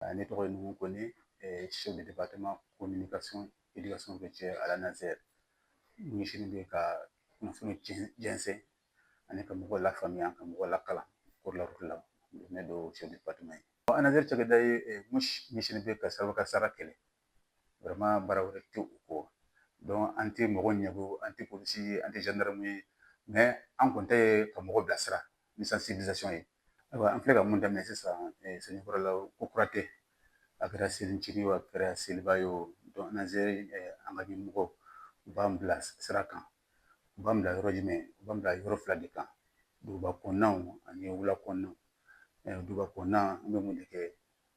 Ne tɔgɔ ye Nuhu Kone, chef de département communication, éducation routière à l'ANASER. Ɲɛsinnen bɛ ka kunnafoni jɛnsɛn ani ka mɔgɔw lafaamuya, ka mɔgɔw lakalan code la route la. Ne don chef de département ye. ANASER cakɛda ye mun ɲɛsinnen bɛ ka siraba kasara kɛlɛ. Vraiment, baara wɛrɛ tɛ o kɔ. Donc an tɛ mɔgɔ ɲɛbɔ, an tɛ polisi ye, an tɛ gendarme ye, mais an kɔni ta ye ka mɔgɔw bilasira ni sensibilisation ye. Ayiwa, an filɛ ka mun daminɛ sisan Sebenikɔrɔla, ko kura tɛ. A kɛra selicini ye o, a kɛra seliba ye o, donc ANASER, an ka ɲɛmɔgɔw, u b'an bila sira kan. U b'an bila yɔrɔ jumɛn? U b'an bila yɔrɔ fila de kan: duguba kɔnɔnaw ani wula kɔnɔnaw. Duguba kɔnɔna, an bɛ mun de kɛ?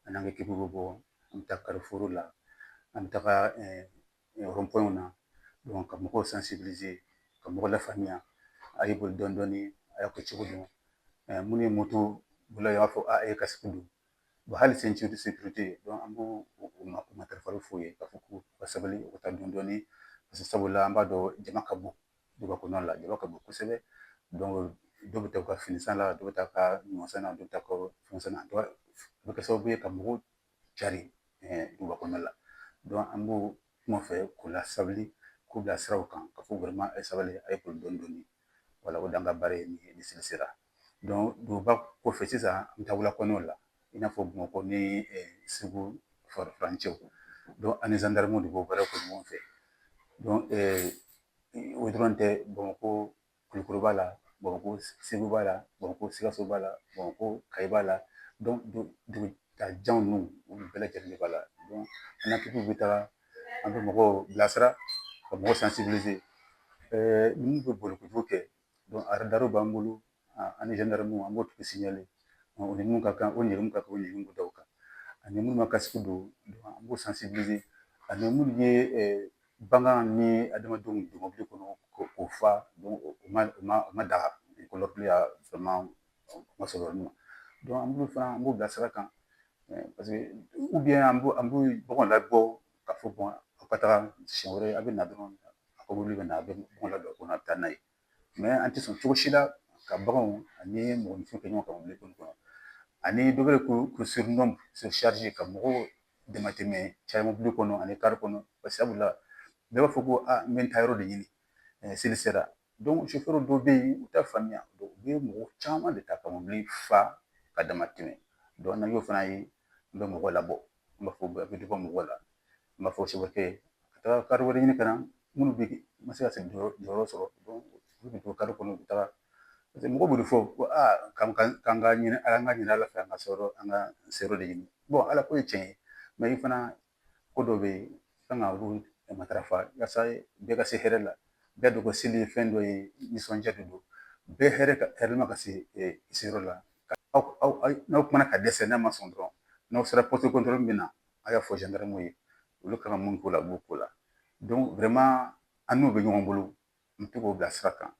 An n'an ka équipe bɛ bɔ, an bɛ taa carrefour la, an bɛ taga rond-point na, donc ka mɔgɔw sensibiliser, ka mɔgɔw lafaamuya: a ye boli dɔɔnin dɔɔnin, a y'a kɛ cogo dɔn. Minnu ye moto bolila, b'a fɔ a ye casque don. Bon, hali ceinture de sécurité, donc an b'o o matarafali f'u ye, k'a fɔ k'u ka sabali, u ka taa dɔɔnin dɔɔnin, parce que sabula an b'a dɔn jama ka bon duguba kɔnɔna la, jama ka bon kosɛbɛ. Donc dɔw bɛ taa u ka fini san la, dɔw bɛ taa ka ɲɔ san na, dɔw bɛ taa ka fɛn san na. A bɛ kɛ sababu ye ka mɔgɔw cari duguba kɔnɔna la. Donc an b'o kuma fɛ k'u lasabali, k'u bila siraw kan, ka fɔ vraiment a ye sabali, a ye boli dɔɔnin dɔɔnin. Wala, o de y'an ka baara ye ni seli sera. Donc duguba kɔfɛ sisan, an bɛ taa wula kɔnɔnaw la, i n'a fɔ Bamakɔ ni Segu furancɛw. Donc ani gendarmew de b'o baara kɛ ɲɔgɔn fɛ. Donc o dɔrɔn tɛ, Bamakɔ Kulukoro b'a la, Bamakɔ Segu b'a la, Bamakɔ Sikaso b'a la, Bamakɔ Kayi b'a la. Donc dugu jan ninnu, olu bɛɛ lajɛlen de b'a la. Donc an na équipe bɛ taga, an bɛ mɔgɔw bilasira, ka mɔgɔw sensibiliser. Minnu bɛ boli kojugu kɛ, donc radar b'an bolo, ani gendarmew, an b'o tigi signaler. O ni mun ka kan, o ɲɛgɛn ka kan, o ɲɛgɛn bɛ da o kan. Ani minnu ma casque don, an b'o sensibiliser. Ani minnu ye bagan ni adamadenw don mobili kɔnɔ k'o fa, o ma daga kɔlɔlɔ ya vraiment, o ma sɔrɔ yɔrɔ ma. An b'olu fana, an b'u bila sira kan, parce que ou bien an b'u baganw labɔ k'a fɔ bon, aw ka taga, siɲɛ wɛrɛ a bɛ na dɔrɔn, a ka mobili bɛ na, a bɛ baganw ladon a kɔnɔ, a bɛ taa n'a ye. An tɛ sɔn cogo si la ka baganw ani mɔgɔninfin kɛ ɲɔgɔn kan mobili kɔnɔ. Ani dɔ bɛ ko surnombre, surcharge, ka mɔgɔw damatɛmɛ caya mobili kɔnɔ ani kari kɔnɔ, parce que sabula bɛɛ b'a fɔ ko aa, n bɛ n taa yɔrɔ de ɲini, seli sera. Sofɛriw dɔw bɛ yen, u t'a faamuya, u bɛ mɔgɔ caman de ta ka mobili fa ka dama tɛmɛ. N'an y'o fana ye, an bɛ mɔgɔ labɔ, an b'a fɔ a bɛ dɔ bɔ mɔgɔ la, an b'a fɔ sofɛrikɛ ka taga kari wɛrɛ ɲini ka na, minnu bɛ ma se ka jɔyɔrɔ sɔrɔ, olu bɛ to kari kɔnɔ, u bɛ taga, parce que mɔgɔw b'o de fɔ ko aa, k'an ka ɲini, an ka ɲini Ala fɛ, an ka seyɔrɔ, an ka seyɔrɔ de ɲini. Ala ko ye tiɲɛ ye, i fana ko dɔ bɛ yen, kan ka olu matarafa yaasa bɛɛ ka se hɛrɛ la. Bɛɛ dɔn ko seli ye fɛn dɔ ye, nisɔndiya de don, bɛɛ hɛrɛ ka hɛrɛ ka se i seyɔrɔ la. Aw n'aw kumana ka dɛsɛ, n'a ma sɔn dɔrɔn, n'aw sera poste contrôle min na, a y'a fɔ gendarme ye, olu kan ka mun k'o la, u b'o k'o la. An n'u bɛ ɲɔgɔn bolo, an bɛ to k'o bila sira kan.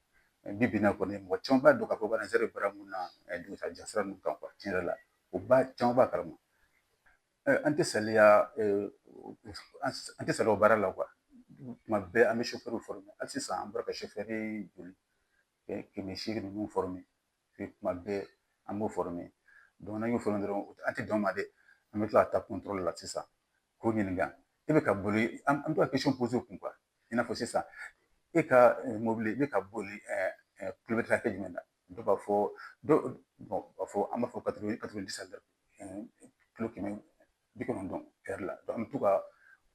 Bi bi in na kɔni, mɔgɔ caman b'a dɔn k'a fɔ ko bɛ baara mun na dugutaga sira ninnu kan. Tiɲɛ yɛrɛ la, o ba caman b'a kalama. An tɛ saliya, an tɛ saliya o baara la. Tuma bɛɛ an bɛ sofɛriw hali sisan an bɔra ka sofɛri joli 800 ninnu, tuma bɛɛ an b'o n'an y'o dɔrɔn, an tɛ dan o ma dɛ, an bɛ tila ka taa la sisan k'o ɲininka: e bɛ ka boli? An bɛ ka question poser o kun, i n'a fɔ sisan e ka mobili, i bɛ ka boli kilomɛtiri hakɛ jumɛn na? Dɔw b'a fɔ, dɔw b'a fɔ, an b'a fɔ 90, kilo 190 ɛri la. An bɛ to ka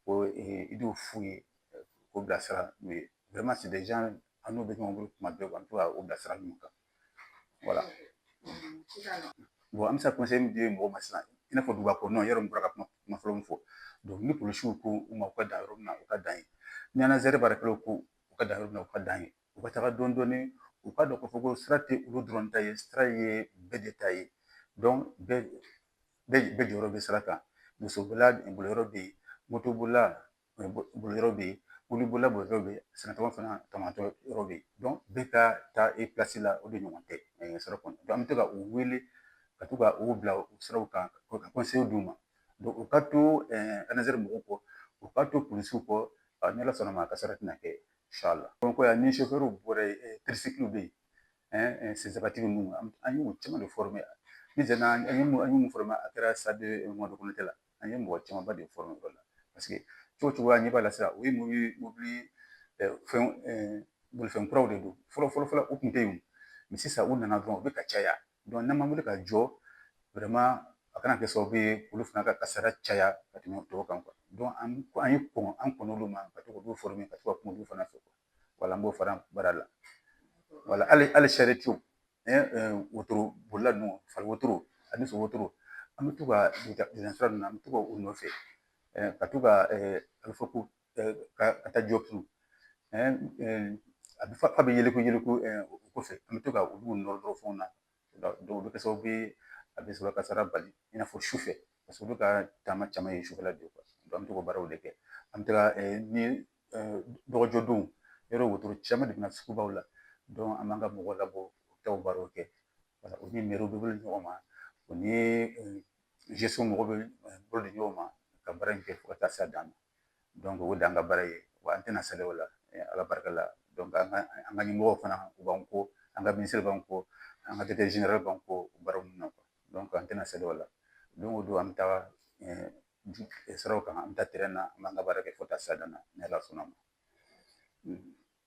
o idéew f'u ye, k'o bilasira n'u ye. Vraiment, c'est des gens, an n'u bɛ ɲɔgɔn bolo tuma bɛɛ, an bɛ to ka o bilasira ɲɔgɔn kan. Voilà. Bon, an bɛ se ka conseil min di mɔgɔw ma sisan, i n'a fɔ duguba kɔnɔ yɔrɔ min bɔra ka kuma fɔlɔ min fɔ, ni polisiw ko u ma u ka dan yɔrɔ min na, u ka dan yen. Ni ANASER baarakɛlaw ko u ka dan yɔrɔ min na, u ka dan yen. U ka taga dɔɔnin dɔɔnin, u ka dɔn k'a fɔ ko sira tɛ olu dɔrɔn ta ye, sira ye bɛɛ de ta ye. Bɛɛ jɔyɔrɔ bɛ sira kan. Musobolila boliyɔrɔ bɛ yen, motobolila boliyɔrɔ bɛ yen, mobilibolila boliyɔrɔ bɛ yen, sɛnɛkɛlaw fana tamatɔ yɔrɔ bɛ yen. Bɛɛ ka taa i la, o de ɲɔgɔn tɛ sira kɔnɔ. An bɛ to ka u wele ka to ka u bila o siraw kan, ka d'u ma. U ka to ANASER mɔgɔw kɔ, u ka to polisiw kɔ, ni Ala sɔnna ma, a kasara tɛna kɛ inshallah. Bamakɔ yan, ni sofɛriw bɔra yen, tricycle bɛ yen, sensabatigi ninnu, an y'u caman de. Ni an ye mun a kɛra stade Mamadu Konate la, an ye mɔgɔ camanba de o yɔrɔ la. Parce que cogo cogo an ɲɛ b'a la sisan, o ye mobili fɛn bolifɛn kuraw de don. Fɔlɔ fɔlɔ fɔlɔ, u tun tɛ yen, sisan u nana dɔrɔn, u bɛ ka caya. N'an ma wuli ka jɔ, a kana kɛ sababu ye olu fana ka kasara caya ka tɛmɛ tɔw kan. An ye kɔn an kɔn'olu ma ka to k'olu ka to ka kuma olu fana fɛ. Wala an b'o fara baara la. Wala hali charrette, wotoro bolila ninnu, fali wotoro ani so wotoro, an bɛ to ka sira ninnu, an bɛ to ka u nɔfɛ ka to ka a bɛ fɔ ko ka taa jɔ a bɛ fɔ a bɛ yɛlɛko yɛlɛko o kɔfɛ, an bɛ to ka olu nɔrɔ fɛnw na. O bɛ kɛ sababu ye a bɛ sɔrɔ kasara bali, i n'a fɔ sufɛ, parce que olu ka taama caman ye sufɛla de ye. An bɛ to ka baaraw de kɛ. An bɛ taga ni dɔgɔjɔ don yɔrɔ, wotoro caman de bɛ na sugubaw la. An b'an ka mɔgɔw labɔ, u bɛ taa o baaraw kɛ. O ni mɛriw bɛ wele ɲɔgɔn ma, o ni mɔgɔw bɛ bolo di ɲɔgɔn ma ka baara in kɛ fo ka taa se a dan na. O de y'an ka baara ye, wa an tɛna saliya o la, Ala barika la. An ka ɲɛmɔgɔw fana, u b'an ko, an ka minisiri b'an kɔ, an ka directeur b'an kɔ o baaraw ninnu na. An tɛna saliya o la. Don o don an bɛ taa siraw kan, an bɛ taa na, an b'an ka baara kɛ fo ka taa se a dan na, ni Ala sɔnna ma.